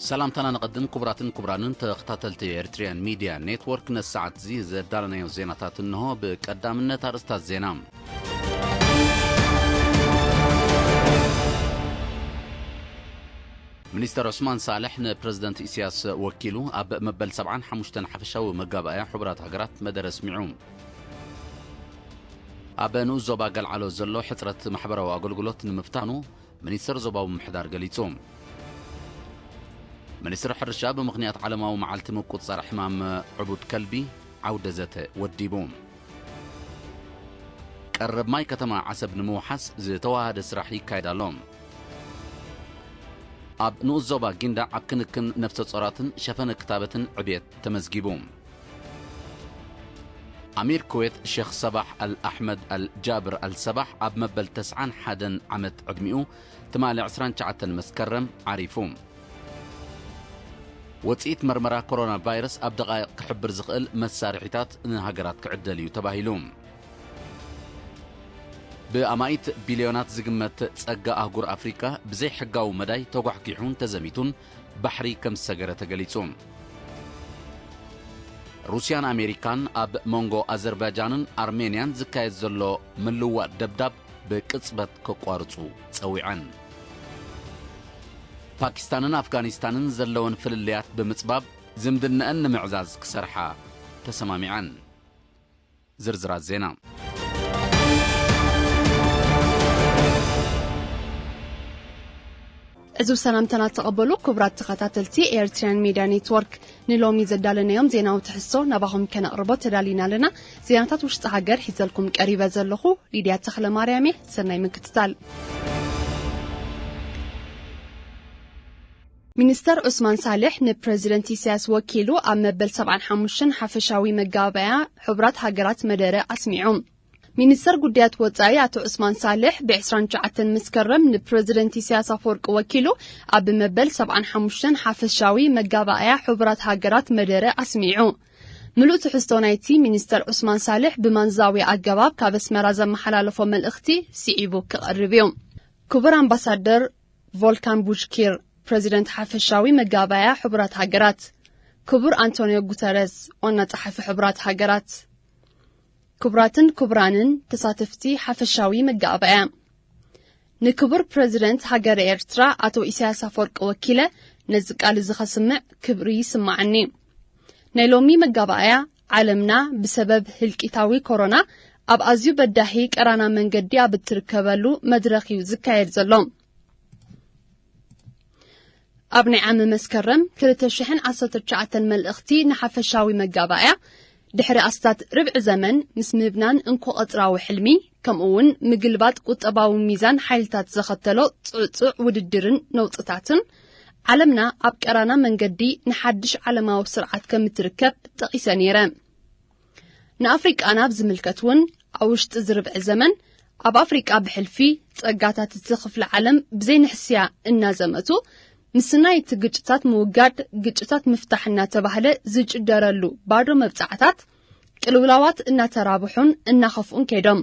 ሰላምታና ንቐድም። ክቡራትን ክቡራንን ተኸታተልቲ ኤርትሪያን ሚድያ ኔትወርክ፣ ነዚ ሰዓት እዚ ዘዳለናዮ ዜናታት እንሆ። ብቀዳምነት ኣርእስታት ዜና። ሚኒስተር ዑስማን ሳልሕ ንፕረዚደንት ኢሳያስ ወኪሉ ኣብ መበል ሰብዓን ሓሙሽተን ሓፈሻዊ መጋባእያ ሕቡራት ሃገራት መደረ ኣስሚዑ። ኣብ ንኡስ ዞባ ገልዓሎ ዘሎ ሕጽረት ማሕበራዊ ኣገልግሎት ንምፍታኑ ሚኒስተር ዞባዊ ምምሕዳር ገሊጹ። ሚኒስትሪ ሕርሻ ብምኽንያት ዓለማዊ መዓልቲ ምቁጽጻር ሕማም ዕቡድ ከልቢ ዓውደ ዘተ ወዲቡ። ቀረብ ማይ ከተማ ዓሰብ ንምውሓስ ዝተዋሃደ ስራሕ ይካየድ ኣሎ። ኣብ ንኡስ ዞባ ጊንዳዕ ኣብ ክንክን ነፍሰ ጾራትን ሸፈነ ክታበትን ዕብየት ተመዝጊቡ። ኣሚር ኩዌት ሼኽ ሰባሕ ኣል ኣሕመድ ኣል ጃብር ኣል ሰባሕ ኣብ መበል ተስዓን ሓደን ዓመት ዕድሚኡ ትማሊ ዕስራን ትሽዓተን መስከረም ዓሪፉ። ውጽኢት መርመራ ኮሮና ቫይረስ ኣብ ደቓይቕ ክሕብር ዝኽእል መሳርሒታት ንሃገራት ክዕደል እዩ ተባሂሉ። ብኣማኢት ቢልዮናት ዝግመት ጸጋ ኣህጉር ኣፍሪቃ ብዘይሕጋዊ መዳይ ተጓሕጊሑን ተዘሚቱን ባሕሪ ከም ዝሰገረ ተገሊጹ። ሩስያን ኣሜሪካን ኣብ መንጎ ኣዘርባይጃንን ኣርሜንያን ዝካየድ ዘሎ ምልዋጥ ደብዳብ ብቅጽበት ከቋርጹ ጸዊዐን። ፓኪስታንን ኣፍጋኒስታንን ዘለወን ፍልልያት ብምጽባብ ዝምድነአን ንምዕዛዝ ክሰርሓ ተሰማሚዐን። ዝርዝራት ዜና። እዚ ሰላምታና ተቐበሉ ክቡራት ተኸታተልቲ ኤርትሪያን ሚድያ ኔትወርክ። ንሎሚ ዘዳለናዮም ዜናዊ ትሕዝቶ ናባኹም ከነቕርቦ ተዳሊና ኣለና። ዜናታት ውሽጢ ሃገር ሒዘልኩም ቀሪበ ዘለኹ ሊድያ ተኽለ ማርያም እየ። ሰናይ ምክትታል። ሚኒስተር ዑስማን ሳልሕ ንፕረዚደንት ኢሳያስ ወኪሉ ኣብ መበል ሰብዓን ሓሙሽተን ሓፈሻዊ መጋባእያ ሕቡራት ሃገራት መደረ ኣስሚዑ። ሚኒስተር ጉዳያት ወጻኢ ኣቶ ዑስማን ሳልሕ ብዕስራን ትሽዓተን መስከረም ንፕረዚደንት ኢሳያስ ኣፈወርቂ ወኪሉ ኣብ መበል ሰብዓን ሓሙሽተን ሓፈሻዊ መጋባእያ ሕቡራት ሃገራት መደረ ኣስሚዑ። ምሉእ ትሕዝቶ ናይቲ ሚኒስተር ዑስማን ሳልሕ ብማንዛዊ ኣገባብ ካብ ኣስመራ ዘመሓላለፎ መልእኽቲ ስዒቡ ክቐርብ እዩ። ክቡር ኣምባሳደር ቮልካን ቡጅኪር፣ ፕረዚደንት ሓፈሻዊ መጋባእያ ሕቡራት ሃገራት፣ ክቡር ኣንቶኒዮ ጉተረዝ፣ ዋና ጸሓፊ ሕቡራት ሃገራት፣ ክቡራትን ክቡራንን ተሳተፍቲ ሓፈሻዊ መጋባእያ፣ ንክቡር ፕረዚደንት ሃገረ ኤርትራ ኣቶ ኢሳያስ ኣፈወርቂ ወኪለ ነዚ ቃል እዚ ከስምዕ ክብሪ ይስምዓኒ። ናይ ሎሚ መጋባእያ፣ ዓለምና ብሰበብ ህልቂታዊ ኮሮና ኣብ ኣዝዩ በዳሂ ቀራና መንገዲ ኣብ እትርከበሉ መድረኽ እዩ ዝካየድ ዘሎ። ኣብ ናይ ዓሚ መስከረም ክልተ ሽሕን ዓሰርተ ትሽዓተን መልእኽቲ ንሓፈሻዊ መጋባእያ፣ ድሕሪ ኣስታት ርብዒ ዘመን ምስ ምብናን እንኮ ቀጽራዊ ሕልሚ፣ ከምኡ እውን ምግልባጥ ቁጠባዊ ሚዛን ሓይልታት ዘኸተሎ ጽዕጹዕ ውድድርን ነውጽታትን፣ ዓለምና ኣብ ቀራና መንገዲ ንሓድሽ ዓለማዊ ስርዓት ከም እትርከብ ጠቒሰ ነይረ። ንኣፍሪቃና ኣብ ዝምልከት እውን፣ ኣብ ውሽጢ እዚ ርብዒ ዘመን ኣብ ኣፍሪቃ ብሕልፊ ጸጋታት እቲ ክፍለ ዓለም ብዘይንሕስያ እናዘመቱ፣ ምስናይ እቲ ግጭታት ምውጋድ፣ ግጭታት ምፍታሕ እናተባህለ ዝጭደረሉ ባዶ መብጻዕታት፣ ቅልውላዋት እናተራብሑን እናኸፍኡን ከይዶም።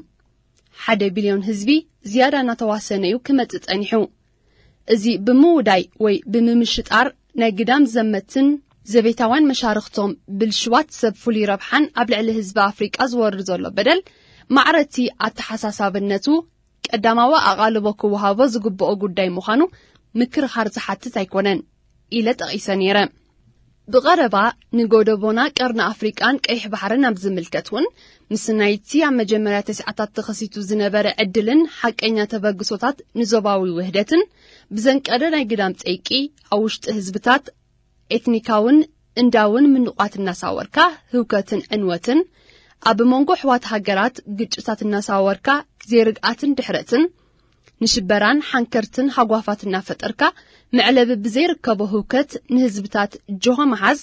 ሓደ ቢልዮን ህዝቢ ዝያዳ እናተዋሰነ እዩ ክመጽእ ጸኒሑ። እዚ ብምውዳይ ወይ ብምምሽጣር ናይ ግዳም ዘመትን ዘቤታውያን መሻርኽቶም ብልሽዋት ሰብ ፍሉይ ረብሓን ኣብ ልዕሊ ህዝቢ ኣፍሪቃ ዝወርድ ዘሎ በደል ማዕረቲ ኣተሓሳሳብነቱ ቀዳማዊ ኣቓልቦ ክወሃቦ ዝግብኦ ጉዳይ ምዃኑ ምክርኻር ዝሓትት ኣይኮነን ኢለ ጠቒሰ ነይረ። ብቐረባ ንጎደቦና ቀርኒ ኣፍሪቃን ቀይሕ ባሕርን ኣብ ዝምልከት እውን ምስ ናይቲ ኣብ መጀመርያ ተስዓታት ተኸሲቱ ዝነበረ ዕድልን ሓቀኛ ተበግሶታት ንዞባዊ ውህደትን ብዘንቀደ ናይ ግዳም ጸይቂ ኣብ ውሽጢ ህዝብታት ኤትኒካውን እንዳውን ምንቋት እናሳወርካ ህውከትን ዕንወትን ኣብ መንጎ ኣሕዋት ሃገራት ግጭታት እናሳወርካ ዘይርግኣትን ድሕረትን ንሽበራን ሓንከርትን ሃጓፋት እናፈጠርካ መዕለቢ ብዘይርከቦ ህውከት ንህዝብታት ጆሆ ምሓዝ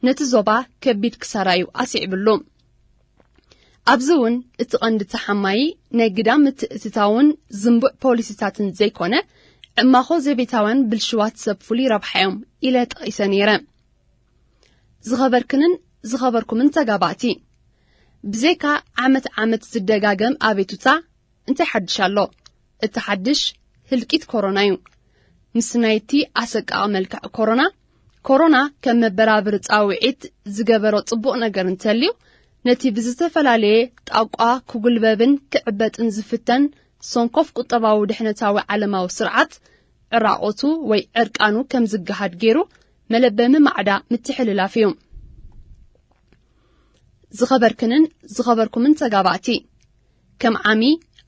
ነቲ ዞባ ከቢድ ክሳራ እዩ ኣስዒብሉ። ኣብዚ እውን እቲ ቀንዲ ተሓማዪ ናይ ግዳም ምትእትታውን ዝንቡዕ ፖሊሲታትን ዘይኮነ ዕማኾ ዘቤታውያን ብልሽዋት ሰብ ፍሉይ ረብሓ እዮም ኢለ ጠቒሰ ነይረ። ዝኸበርክንን ዝኸበርኩምን ተጋባእቲ፣ ብዘይካ ዓመት ዓመት ዝደጋገም ኣቤቱታ እንታይ ሓድሽ ኣሎ? እቲ ሓድሽ ህልቂት ኮሮና እዩ። ምስ ናይቲ ኣሰቃቒ መልክዕ ኮሮና ኮሮና ከም መበራብሪ ጻውዒት ዝገበሮ ጽቡቕ ነገር እንተልዩ፣ ነቲ ብዝተፈላለየ ጣቋ ክጉልበብን ክዕበጥን ዝፍተን ሰንኮፍ ቁጠባዊ ድሕነታዊ ዓለማዊ ስርዓት ዕራቖቱ ወይ ዕርቃኑ ከም ዝገሃድ ገይሩ መለበሚ ማዕዳ ምትሕልላፍ እዩ። ዝኸበርክንን ዝኸበርኩምን ተጋባእቲ፣ ከም ዓሚ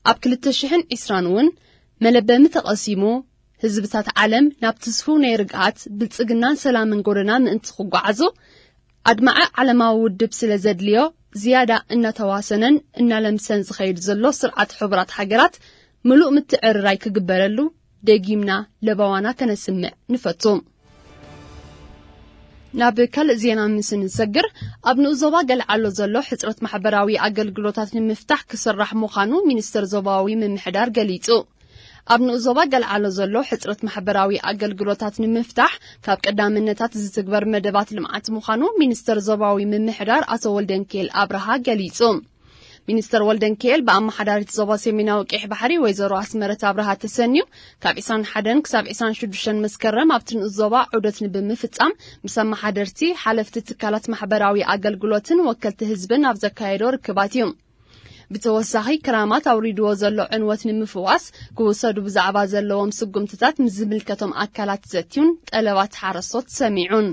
ኣብ ክልተ ሽሕን ዕስራን እውን መለበሚ ተቐሲሙ፣ ህዝብታት ዓለም ናብ ትስፉው ናይ ርግኣት፣ ብልጽግናን ሰላምን ጎደና ምእንቲ ክጓዓዙ፣ ኣድማዒ ዓለማዊ ውድብ ስለ ዘድልዮ፣ ዝያዳ እናተዋሰነን እናለምሰን ዝኸይድ ዘሎ ስርዓት ሕቡራት ሃገራት ምሉእ ምትዕርራይ ክግበረሉ ደጊምና ለበዋና ከነስምዕ ንፈቱ። ናብ ካልእ ዜና ምስ እንሰግር፣ ኣብ ንኡስ ዞባ ገልዓሎ ዘሎ ሕጽረት ማሕበራዊ ኣገልግሎታት ንምፍታሕ ክስራሕ ምዃኑ ሚኒስትር ዞባዊ ምምሕዳር ገሊጹ። ኣብ ንኡስ ዞባ ገልዓሎ ዘሎ ሕጽረት ማሕበራዊ ኣገልግሎታት ንምፍታሕ ካብ ቀዳምነታት ዝትግበር መደባት ልምዓት ምዃኑ ሚኒስትር ዞባዊ ምምሕዳር ኣቶ ወልደንኬል ኣብርሃ ገሊጹ። ሚኒስተር ወልደንኪኤል ብኣመሓዳሪት ዞባ ሰሜናዊ ቀይሕ ባሕሪ ወይዘሮ ኣስመረት ኣብርሃ ተሰንዩ፣ ካብ ዕስራን ሓደን ክሳብ ዕስራን ሽዱሽተን መስከረም ኣብቲ ንኡስ ዞባ ዑደት ንብምፍጻም ምስ ኣመሓደርቲ፣ ሓለፍቲ ትካላት ማሕበራዊ ኣገልግሎትን ወከልቲ ህዝብን ኣብ ዘካየዶ ርክባት እዩ። ብተወሳኺ ክራማት ኣውሪድዎ ዘሎ ዕንወት ንምፍዋስ ክውሰዱ ብዛዕባ ዘለዎም ስጉምትታት ምስ ዝምልከቶም ኣካላት ዘትዩን ጠለባት ሓረስቶት ሰሚዑን።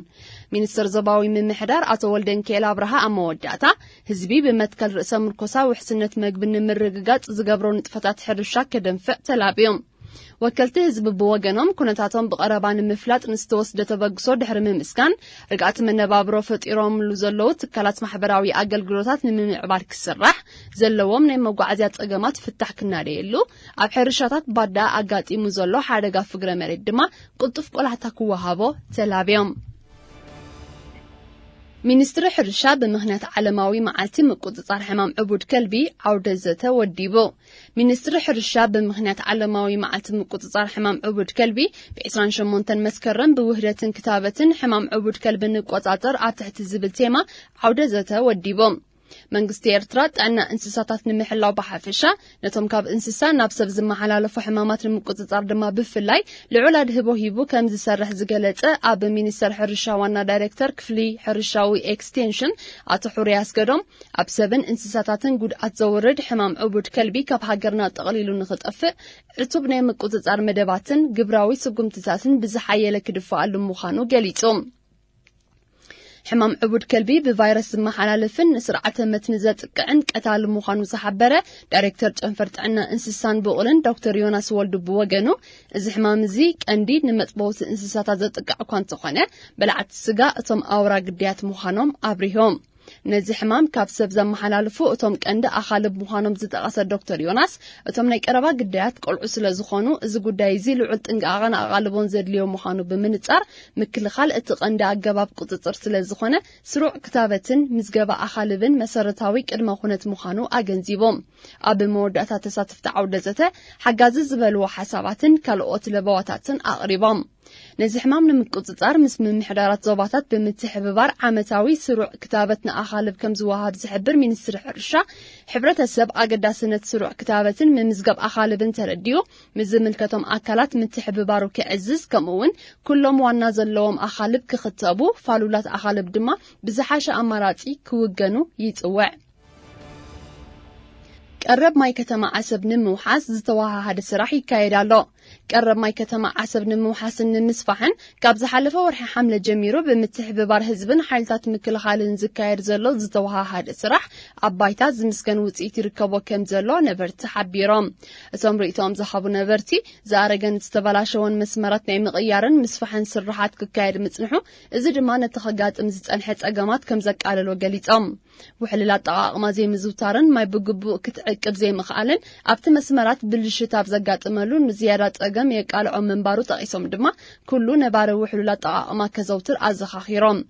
ሚኒስትር ዞባዊ ምምሕዳር ኣቶ ወልደንኪኤል ኣብርሃ ኣብ መወዳእታ፣ ህዝቢ ብመትከል ርእሰ ምርኮሳ ውሕስነት መግቢ ንምርግጋጽ ዝገብሮ ንጥፈታት ሕርሻ ከደንፍዕ ተላብዮም። ወከልቲ ህዝቢ ብወገኖም፣ ኩነታቶም ብቐረባ ንምፍላጥ ንዝተወስደ ተበግሶ ድሕሪ ምምስጋን፣ ርግኣት መነባብሮ ፈጢሮምሉ ዘለዉ ትካላት ማሕበራዊ ኣገልግሎታት ንምምዕባል ክስራሕ፣ ዘለዎም ናይ መጓዓዝያ ጸገማት ፍታሕ ክናደየሉ፣ ኣብ ሕርሻታት ባዳ ኣጋጢሙ ዘሎ ሓደጋ ፍግረ መሬት ድማ ቅልጡፍ ቆላሕታ ክወሃቦ ተላብዮም። ሚኒስትሪ ሕርሻ ብምኽንያት ዓለማዊ መዓልቲ ምቁጽጻር ሕማም ዕቡድ ከልቢ ዓውደ ዘተ ወዲቡ። ሚኒስትሪ ሕርሻ ብምኽንያት ዓለማዊ መዓልቲ ምቁጽጻር ሕማም ዕቡድ ከልቢ ብ ዕስራን ሸሞንተን መስከረም ብውህደትን ክታበትን ሕማም ዕቡድ ከልቢ ንቆጻጸር ኣብ ትሕቲ ዝብል ቴማ ዓውደ ዘተ ወዲቡ። መንግስቲ ኤርትራ ጥዕና እንስሳታት ንምሕላው ብሓፈሻ፣ ነቶም ካብ እንስሳ ናብ ሰብ ዝመሓላለፉ ሕማማት ንምቁጽጻር ድማ ብፍላይ ልዑል ኣድህቦ ሂቡ ከም ዝሰርሕ ዝገለጸ ኣብ ሚኒስተር ሕርሻ ዋና ዳይሬክተር ክፍሊ ሕርሻዊ ኤክስቴንሽን ኣቶ ሑሪ ኣስገዶም፣ ኣብ ሰብን እንስሳታትን ጉድኣት ዘውርድ ሕማም ዕቡድ ከልቢ ካብ ሃገርና ጠቕሊሉ ንኽጠፍእ ዕቱብ ናይ ምቁጽጻር መደባትን ግብራዊ ስጉምትታትን ብዝሓየለ ክድፈኣሉ ምዃኑ ገሊጹ። ሕማም ዕቡድ ከልቢ ብቫይረስ ዝመሓላለፍን ንስርዓተ መትኒ ዘጥቅዕን ቀታሊ ምዃኑ ዝሓበረ ዳይሬክተር ጨንፈር ጥዕና እንስሳን ብቑልን ዶክተር ዮናስ ወልዱ ብወገኑ፣ እዚ ሕማም እዚ ቀንዲ ንመጥበውቲ እንስሳታት ዘጥቅዕ እኳ እንተኾነ፣ በላዕቲ ስጋ እቶም ኣውራ ግዳያት ምዃኖም ኣብሪሆም። ነዚ ሕማም ካብ ሰብ ዘመሓላልፉ እቶም ቀንዲ ኣኻልብ ምዃኖም ዝጠቐሰ ዶክተር ዮናስ፣ እቶም ናይ ቀረባ ግዳያት ቆልዑ ስለ ዝኾኑ፣ እዚ ጉዳይ እዚ ልዑል ጥንቃቐን ኣቓልቦን ዘድልዮ ምዃኑ ብምንጻር፣ ምክልኻል እቲ ቀንዲ ኣገባብ ቁጽጽር ስለ ዝኾነ፣ ስሩዕ ክታበትን ምዝገባ ኣኻልብን መሰረታዊ ቅድመ ኩነት ምዃኑ ኣገንዚቦም። ኣብ መወዳእታ ተሳተፍቲ ዓውደ ዘተ ሓጋዚ ዝበልዎ ሓሳባትን ካልኦት ለበዋታትን ኣቕሪቦም። ነዚ ሕማም ንምቁጽጻር ምስ ምምሕዳራት ዞባታት ብምትሕብባር ዓመታዊ ስሩዕ ክታበት ንኣኻልብ ከም ዝወሃብ ዝሕብር ሚኒስትሪ ሕርሻ፣ ሕብረተሰብ ኣገዳስነት ስሩዕ ክታበትን ምምዝጋብ ኣኻልብን ተረዲኡ፣ ምስ ዝምልከቶም ኣካላት ምትሕብባሩ ክዕዝዝ፣ ከምኡ እውን ኩሎም ዋና ዘለዎም ኣኻልብ ክኽተቡ፣ ፋሉላት ኣኻልብ ድማ ብዝሓሸ ኣማራጺ ክውገኑ ይጽውዕ። ቀረብ ማይ ከተማ ዓሰብ ንምውሓስ ዝተወሃሃደ ስራሕ ይካየድ ኣሎ። ቀረብ ማይ ከተማ ዓሰብ ንምውሓስን ንምስፋሕን፣ ካብ ዝሓለፈ ወርሒ ሓምለ ጀሚሩ ብምትሕብባር ህዝብን ሓይልታት ምክልኻልን ዝካየድ ዘሎ ዝተወሃሃደ ስራሕ፣ ኣብ ባይታ ዝምስገን ውጽኢት ይርከቦ ከም ዘሎ ነበርቲ ሓቢሮም። እቶም ርእይቶኦም ዝሃቡ ነበርቲ፣ ዝኣረገን ዝተበላሸወን መስመራት ናይ ምቕያርን ምስፋሕን ስርሓት ክካየድ ምጽንሑ፣ እዚ ድማ ነቲ ከጋጥም ዝጸንሐ ጸገማት ከም ዘቃለሎ ገሊጾም። ውሕሉል ኣጠቓቕማ ዘይምዝውታርን ማይ ብግቡእ ክትዕቅብ ዘይምኽኣልን፣ ኣብቲ መስመራት ብልሽት ኣብ ዘጋጥመሉ ንዝያዳ ጸገም የቃልዖ ምንባሩ ጠቒሶም ድማ፣ ኩሉ ነባሪ ውሕሉል ኣጠቓቕማ ከዘውትር ኣዘኻኺሮም።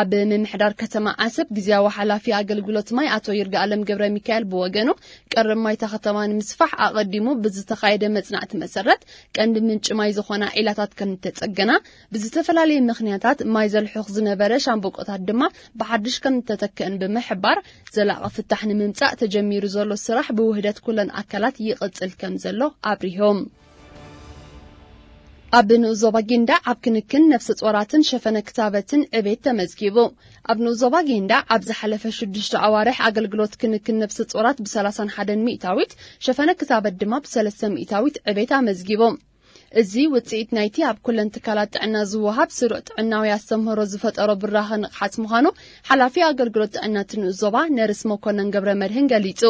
ኣብ ምምሕዳር ከተማ ዓሰብ ግዝያዊ ሓላፊ ኣገልግሎት ማይ ኣቶ ይርጋኣለም ገብረ ሚካኤል ብወገኑ፣ ቀረብ ማይ እታ ከተማ ንምስፋሕ ኣቐዲሙ ብዝተኻየደ መጽናዕቲ መሰረት፣ ቀንዲ ምንጪ ማይ ዝኾና ዒላታት ከም እተጸገና፣ ብዝተፈላለየ ምኽንያታት ማይ ዘልሑኽ ዝነበረ ሻምብቆታት ድማ ብሓድሽ ከም እተተክአን ብምሕባር፣ ዘላቒ ፍታሕ ንምምጻእ ተጀሚሩ ዘሎ ስራሕ ብውህደት ኩለን ኣካላት ይቕጽል ከም ዘሎ ኣብሪሆም። ኣብ ንኡስ ዞባ ጊንዳዕ ኣብ ክንክን ነፍሰ ጾራትን ሸፈነ ክታበትን ዕቤት ተመዝጊቡ። ኣብ ንኡስ ዞባ ጊንዳዕ ኣብ ዝሓለፈ ሽዱሽተ ኣዋርሕ ኣገልግሎት ክንክን ነፍሰ ጾራት ብ31%፣ ሸፈነ ክታበት ድማ ብ3%ዊት ዕቤት ኣመዝጊቡ። እዚ ውጽኢት ናይቲ ኣብ ኩለን ትካላት ጥዕና ዝወሃብ ስሩዕ ጥዕናዊ ኣስተምህሮ ዝፈጠሮ ብራኸ ንቕሓት ምዃኑ ሓላፊ ኣገልግሎት ጥዕና እቲ ንኡስ ዞባ ነርስ መኮነን ገብረ መድህን ገሊጹ።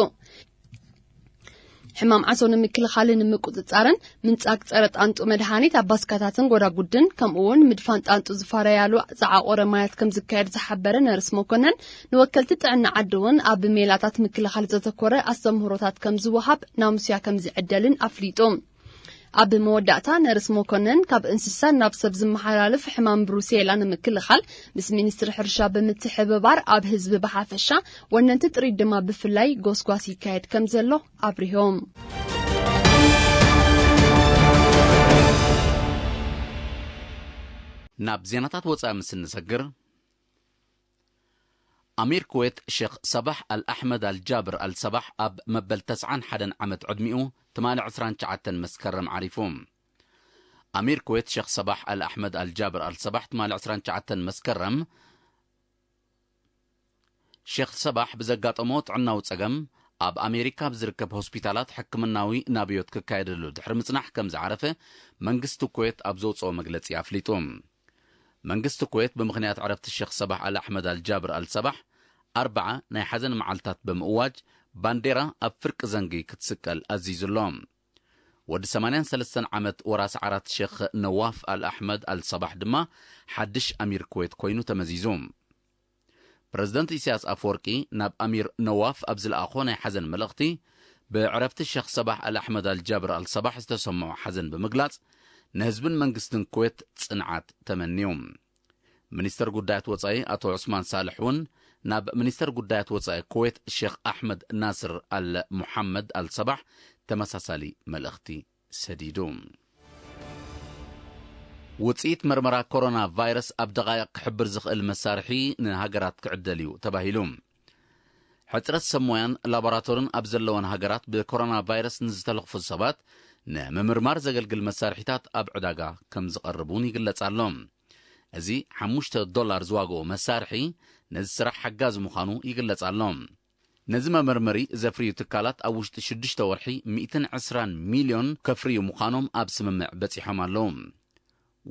ሕማም ዓሶ ንምክልኻልን ንምቁጽጻርን ምንጻግ ጸረ ጣንጡ መድሃኒት ኣብ ባስካታትን ጎዳጉድን፣ ከምኡ እውን ምድፋን ጣንጡ ዝፋረያሉ ዝዓቆረ ማያት ከም ዝካየድ ዝሓበረ ነርስ መኮነን፣ ንወከልቲ ጥዕና ዓዲ እውን ኣብ ሜላታት ምክልኻል ዘተኮረ ኣስተምህሮታት ከም ዝወሃብ ናሙስያ ከም ዝዕደልን ኣፍሊጡ። ኣብ መወዳእታ ነርስ መኮነን፣ ካብ እንስሳ ናብ ሰብ ዝመሓላለፍ ሕማም ብሩሴላ ንምክልኻል ምስ ሚኒስትሪ ሕርሻ ብምትሕብባር ኣብ ህዝቢ ብሓፈሻ፣ ወነንቲ ጥሪት ድማ ብፍላይ ጎስጓስ ይካየድ ከም ዘሎ ኣብሪሆም። ናብ ዜናታት ወጻኢ ምስ እንሰግር፣ ኣሚር ኩዌት ሼኽ ሰባሕ ኣልኣሕመድ ኣልጃብር ኣልሰባሕ ኣብ መበል ተስዓን ሓደን ዓመት ዕድሚኡ ትማሊ ዕስራን ትሽዓተን መስከረም ዓሪፉ። ኣሚር ኩዌት ሼኽ ሰባሕ ኣልኣሕመድ ኣልጃብር ኣልሰባሕ ትማሊ ዕስራን ትሽዓተን መስከረም ሼኽ ሰባሕ ብዘጋጠሞ ጥዕናዊ ጸገም ኣብ ኣሜሪካ ኣብ ዝርከብ ሆስፒታላት ሕክምናዊ ናብዮት ክካየደሉ ድሕሪ ምጽናሕ ከም ዝዓረፈ መንግስቲ ኩዌት ኣብ ዘውጽኦ መግለጺ ኣፍሊጡ። መንግስቲ ኩዌት ብምኽንያት ዕረፍቲ ሼኽ ሰባሕ ኣል ኣሕመድ ኣል ጃብር ኣል ሰባሕ ኣርብዓ ናይ ሓዘን መዓልታት ብምእዋጅ ባንዴራ ኣብ ፍርቂ ዘንጊ ክትስቀል ኣዚዙ ኣሎ። ወዲ ሰማንያን ሰለስተን ዓመት ወራሲ ዓራት ሼኽ ነዋፍ ኣል ኣሕመድ ኣል ሰባሕ ድማ ሓድሽ ኣሚር ኩዌት ኮይኑ ተመዚዙ። ፕረዚደንት ኢሳያስ ኣፈወርቂ ናብ ኣሚር ነዋፍ ኣብ ዝለኣኾ ናይ ሓዘን መልእኽቲ፣ ብዕረፍቲ ሸኽ ሰባሕ ኣል ኣሕመድ ኣል ጃብር ኣል ሰባሕ ዝተሰምዖ ሓዘን ብምግላጽ፣ ንህዝብን መንግስትን ኩዌት ጽንዓት ተመንዩ። ሚኒስተር ጉዳያት ወጻኢ ኣቶ ዑስማን ሳልሕ እውን ናብ ሚኒስተር ጉዳያት ወጻኢ ኩዌት ሼኽ ኣሕመድ ናስር ኣል ሙሓመድ ኣል ሰባሕ ተመሳሳሊ መልእኽቲ ሰዲዱ። ውጽኢት መርመራ ኮሮና ቫይረስ ኣብ ደቓይቕ ክሕብር ዝኽእል መሳርሒ ንሃገራት ክዕደል እዩ ተባሂሉ። ሕጽረት ሰብ ሞያን ላቦራቶርን ኣብ ዘለወን ሃገራት ብኮሮና ቫይረስ ንዝተለኽፉ ሰባት ንምምርማር ዘገልግል መሳርሒታት ኣብ ዕዳጋ ከም ዝቐርብ እውን ይግለጽ ኣሎ። እዚ ሓሙሽተ ዶላር ዝዋግኦ መሳርሒ ነዚ ስራሕ ሓጋዚ ምዃኑ ይግለጽ ኣሎ። ነዚ መመርመሪ ዘፍርዩ ትካላት ኣብ ውሽጢ ሽዱሽተ ወርሒ ሚእትን ዕስራን ሚልዮን ከፍርዩ ምዃኖም ኣብ ስምምዕ በጺሖም ኣለዉ።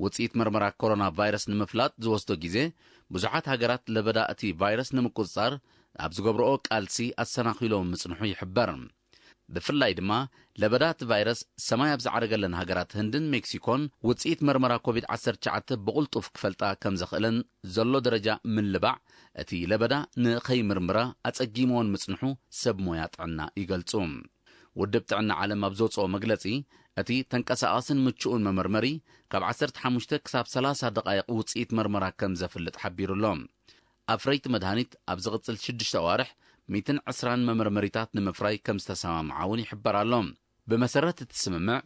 ውጽኢት መርመራ ኮሮና ቫይረስ ንምፍላጥ ዝወስዶ ግዜ፣ ብዙሓት ሃገራት ለበዳ እቲ ቫይረስ ንምቁጽጻር ኣብ ዝገብርኦ ቃልሲ ኣሰናኺሎም ምጽንሑ ይሕበር። ብፍላይ ድማ ለበዳ እቲ ቫይረስ ሰማይ ኣብ ዝዓረገለን ሃገራት ህንድን ሜክሲኮን ውጽኢት መርመራ ኮቪድ ዓሰርተ ትሽዓተ ብቕልጡፍ ክፈልጣ ከም ዘኽእለን ዘሎ ደረጃ ምልባዕ እቲ ለበዳ ንኸይምርምራ ኣጸጊምዎን ምጽንሑ ሰብ ሞያ ጥዕና ይገልጹ። ውድብ ጥዕና ዓለም ኣብ ዘውጽኦ መግለጺ፣ እቲ ተንቀሳቓስን ምቹእን መመርመሪ ካብ ዓሰርተ ሓሙሽተ ክሳብ ሰላሳ ደቓይቕ ውጽኢት መርመራ ከም ዘፍልጥ ሓቢሩ ኣሎ። ኣፍረይቲ መድሃኒት ኣብ ዝቕጽል ሽዱሽተ ኣዋርሕ ሚእትን ዕስራን መመርመሪታት ንምፍራይ ከም ዝተሰማምዓ እውን ይሕበር ኣሎ። ብመሰረት እቲ ስምምዕ፣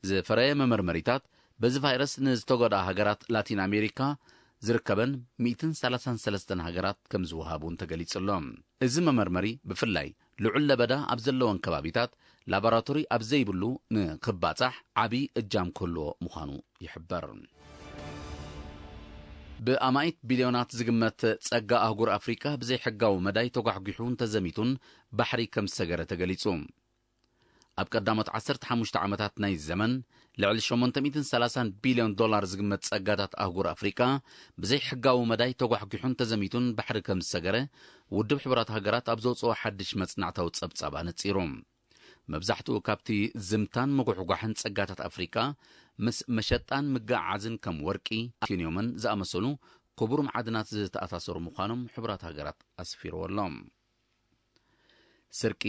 ዝፈረየ መመርመሪታት በዚ ቫይረስ ንዝተጎድኣ ሃገራት ላቲን ኣሜሪካ ዝርከበን ሚእትን ሰላሳን ሰለስተን ሃገራት ከም ዝወሃብ እውን ተገሊጹ ኣሎ። እዚ መመርመሪ ብፍላይ ልዑል ለበዳ ኣብ ዘለወን ከባቢታት ላቦራቶሪ ኣብ ዘይብሉ ንክባጻሕ ዓቢ እጃም ክህልዎ ምዃኑ ይሕበር። ብኣማኢት ቢልዮናት ዝግመት ጸጋ ኣህጉር ኣፍሪቃ ብዘይሕጋዊ መዳይ ተጓሕጒሑን ተዘሚቱን ባሕሪ ከም ዝሰገረ ተገሊጹ። ኣብ ቀዳሞት ዓሰርተ ሓሙሽተ ዓመታት ናይ ዘመን፣ ልዕሊ ሸሞንተ ሚእትን ሰላሳን ቢልዮን ዶላር ዝግመት ጸጋታት ኣህጉር ኣፍሪቃ ብዘይሕጋዊ መዳይ ተጓሕጒሑን ተዘሚቱን ባሕሪ ከም ዝሰገረ ውድብ ሕቡራት ሃገራት ኣብ ዘውጽኦ ሓድሽ መጽናዕታዊ ጸብጻብ ኣነጺሩ። መብዛሕትኡ ካብቲ ዝምታን ምጉሕጓሕን ጸጋታት ኣፍሪቃ ምስ መሸጣን ምግዕዓዝን ከም ወርቂ፣ ዩራኒየምን ዝኣመሰሉ ክቡር መዓድናት ዝተኣሳሰሩ ምዃኖም ሕቡራት ሃገራት ኣስፊርዎ ኣሎ። ስርቂ፣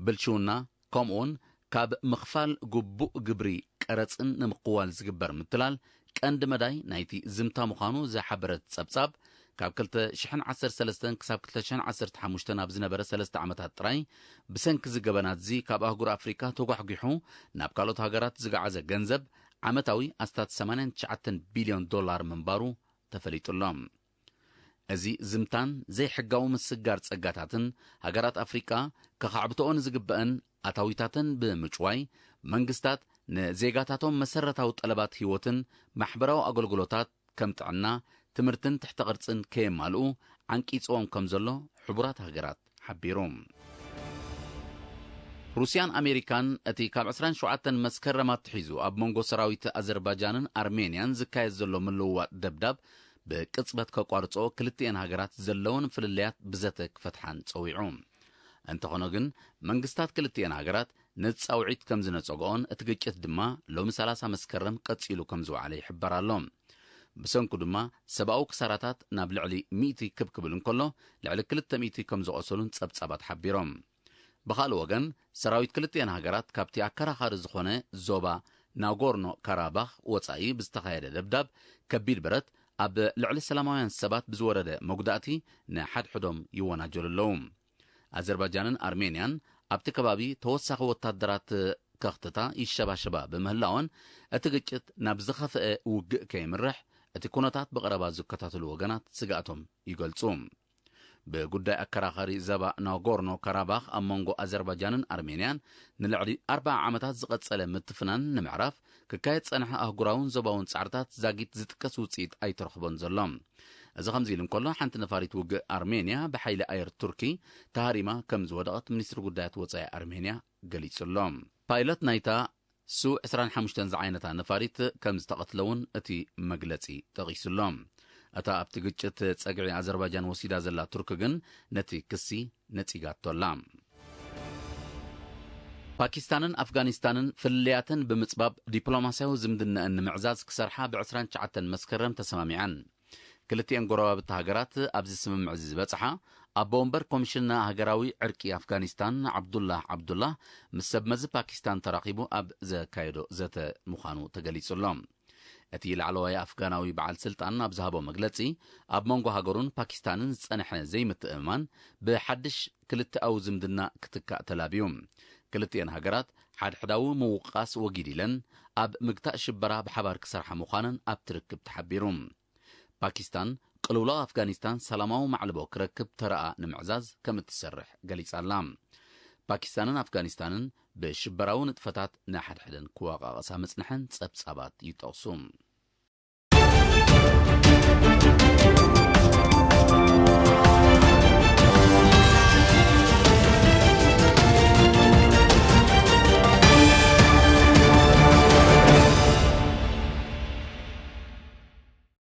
ብልሽውና፣ ከምኡውን ካብ ምኽፋል ግቡእ ግብሪ ቀረጽን ንምኽዋል ዝግበር ምትላል ቀንዲ መዳይ ናይቲ ዝምታ ምዃኑ ዝሓበረ እቲ ጸብጻብ፣ ካብ ክልተ ሽሕን ዓሰርተ ሰለስተን ክሳብ ክልተ ሽሕን ዓሰርተ ሓሙሽተን ኣብ ዝነበረ ሰለስተ ዓመታት ጥራይ፣ ብሰንኪ እዚ ገበናት እዚ ካብ ኣህጉር ኣፍሪቃ ተጓሕጒሑ ናብ ካልኦት ሃገራት ዝገዓዘ ገንዘብ ዓመታዊ ኣስታት ሰማንያን ትሽዓተን ቢልዮን ዶላር ምንባሩ ተፈሊጡ ኣሎ። እዚ ዝምታን ዘይሕጋዊ ምስግጋር ጸጋታትን፣ ሃገራት ኣፍሪቃ ከኻዕብትኦ ንዝግበአን ኣታዊታተን ብምጭዋይ፣ መንግስታት ንዜጋታቶም መሰረታዊ ጠለባት ህይወትን ማሕበራዊ ኣገልግሎታት ከም ጥዕና፣ ትምህርትን ትሕተ ቅርጽን ከየማልኡ ዓንቂጽዎም ከም ዘሎ ሕቡራት ሃገራት ሓቢሩ። ሩስያን ኣሜሪካን እቲ ካብ ዕስራን ሸውዓተን መስከረም ኣትሒዙ ኣብ መንጎ ሰራዊት ኣዘርባጃንን ኣርሜንያን ዝካየድ ዘሎ ምልውዋጥ ደብዳብ ብቅጽበት ከቋርጾ ክልቲኤን ሃገራት ዘለውን ፍልልያት ብዘተ ክፈትሓን ጸዊዑ። እንተኾነ ግን መንግስታት ክልቲኤን ሃገራት ነዚ ጻውዒት ከም ዝነጸግኦን እቲ ግጭት ድማ ሎሚ ሰላሳ መስከረም ቀጺሉ ከም ዝወዓለ ይሕበር ኣሎ። ብሰንኩ ድማ ሰብኣዊ ክሳራታት ናብ ልዕሊ ሚእቲ ክብ ክብል እንከሎ ልዕሊ ክልተ ሚእቲ ከም ዝቖሰሉን ጸብጻባት ሓቢሮም። ብኻልእ ወገን ሰራዊት ክልቲኤን ሃገራት ካብቲ ኣከራኻሪ ዝኾነ ዞባ ናጎርኖ ካራባኽ ወጻኢ ብዝተኻየደ ደብዳብ ከቢድ ብረት ኣብ ልዕሊ ሰላማውያን ሰባት ብዝወረደ መጉዳእቲ ንሓድሕዶም ይወናጀሉ ኣለዉ። ኣዘርባጃንን ኣርሜንያን ኣብቲ ከባቢ ተወሳኺ ወታደራት ከኽትታ ይሸባሸባ ብምህላወን እቲ ግጭት ናብ ዝኸፍአ ውግእ ከይምርሕ እቲ ኩነታት ብቐረባ ዝከታተሉ ወገናት ስግኣቶም ይገልጹ። ብጉዳይ ኣከራኻሪ ዘባ ናጎርኖ ካራባኽ ኣብ መንጎ ኣዘርባጃንን ኣርሜንያን ንልዕሊ ኣርባዓ ዓመታት ዝቐጸለ ምትፍናን ንምዕራፍ ክካየድ ጸንሐ ኣህጉራውን ዞባውን ጻዕርታት ዛጊት ዝጥቀስ ውጽኢት ኣይተረኽቦን ዘሎ። እዚ ከምዚ ኢሉ እንከሎ ሓንቲ ነፋሪት ውግእ ኣርሜንያ ብሓይሊ ኣየር ቱርኪ ተሃሪማ ከም ዝወደቐት ሚኒስትሪ ጉዳያት ወጻኢ ኣርሜንያ ገሊጹ ኣሎ። ፓይለት ናይታ ሱ ዕስራን ሓሙሽተን ዝዓይነታ ነፋሪት ከም ዝተቐትለ እውን እቲ መግለጺ ጠቒሱ ኣሎ። እታ ኣብቲ ግጭት ጸግዒ ኣዘርባጃን ወሲዳ ዘላ ቱርክ ግን ነቲ ክሲ ነጺጋቶ ኣላ። ፓኪስታንን ኣፍጋኒስታንን ፍልልያተን ብምጽባብ ዲፕሎማስያዊ ዝምድነአን ንምዕዛዝ ክሰርሓ ብ ዕስራን ትሽዓተን መስከረም ተሰማሚዐን። ክልቲኤን ጎረባብቲ ሃገራት ኣብዚ ስምምዕ እዚ ዝበጽሓ ኣቦ ወንበር ኮሚሽን ሃገራዊ ዕርቂ ኣፍጋኒስታን ዓብዱላህ ዓብዱላህ ምስ ሰብ መዚ ፓኪስታን ተራኺቡ ኣብ ዘካየዶ ዘተ ምዃኑ ተገሊጹ ኣሎ። እቲ ላዕለዋይ ኣፍጋናዊ በዓል ስልጣን ኣብ ዝሃቦ መግለጺ ኣብ መንጎ ሃገሩን ፓኪስታንን ዝጸንሐ ዘይምትእምማን ብሓድሽ ክልተኣዊ ዝምድና ክትካእ ተላብዩ። ክልቲኤን ሃገራት ሓድሕዳዊ ምውቃስ ወጊድ ኢለን ኣብ ምግታእ ሽበራ ብሓባር ክሰርሓ ምዃነን ኣብቲ ርክብ ተሓቢሩ። ፓኪስታን ቅልውላው ኣፍጋኒስታን ሰላማዊ ማዕልቦ ክረክብ ተረኣ ንምዕዛዝ ከም እትሰርሕ ገሊጻ ኣላ። ፓኪስታንን ኣፍጋኒስታንን ብሽበራዊ ንጥፈታት ንሓድሕደን ክወቃቐሳ ምጽንሐን ጸብጻባት ይጠቕሱ።